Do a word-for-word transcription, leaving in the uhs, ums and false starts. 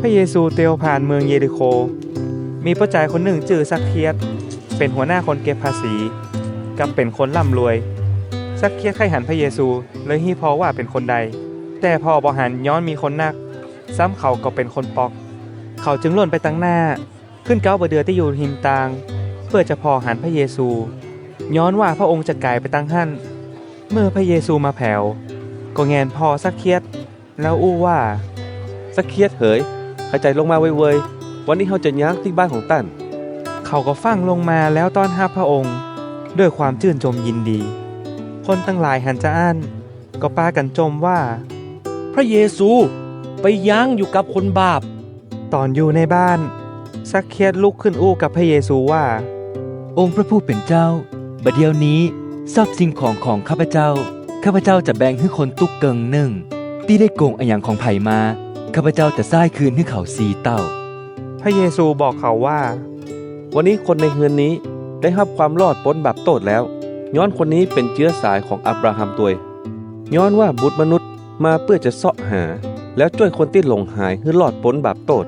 ระเยซูเตียวผ่านเมืองเยริโค มีป้อจายคนนึ่งจื้อซักเคียส เป๋นหัวหน้าคนเก็บภาษี กับเป๋นคนร่ำรวย ซักเคียสใค่หันพระเยซู เลยฮู้ผ่อว่าเป๋นคนใด แต่ผ่อบ่หันย้อนมีคนนัก ซ้ำเขาก็เป๋นคนปอก เขาจึงล่นไปตังหน้า ขึ้นเก๊าบ่าเดื่อตี้อยู่ฮิมตาง เปื้อจะผ่อหันพระเยซู ย้อนว่าพระองค์จะก๋ายไปตังหั้น เมื่อพระเยซูมาแผว ก็แหงนผ่อซักเคียส แล้วอู้ว่า ซักเคียสเหย ขะจายลงมาเวยๆ วันนี้เฮาจะย้างตี้บ้านของต้าน เขาก็ฟั่งลงมาแล้วต้อนฮับพระองค์ ด้วยความจื้นจมยินดี คนตังหลายหันจาอั้น ก็ปากั๋นจมว่า พระเยซูไปย้างอยู่กับคนบาป ต๋อนอยู่ในบ้าน ซักเคียสลุกขึ้นอู้กับพระเยซูว่า องค์พระผู้เป๋นเจ้า บ่าเดี่ยวนี้ ทรัพย์สิ่งของของข้าพเจ้า ข้าพเจ้าจะแบ่งหื้อคนตุ๊กเกิ่งนึ่ง ตี้ได้โก๋งอะหยังของใผมา ข้าพเจ้าจะใซ้คืนหื้อเขาสี่เต้า พระเยซูบอกเขาว่า วันนี้คนในเฮือนนี้ได้ฮับความรอดป๊นบาปโต้ษแล้ว ย้อนคนนี้เป๋นเจื๊อสายของอับราฮัมตวย ย้อนว่าบุตรมนุษย์มาเปื้อจะเซาะหา แล้วจ้วยคนตี้หลงหายหื้อรอดป๊นบาปโต้ษ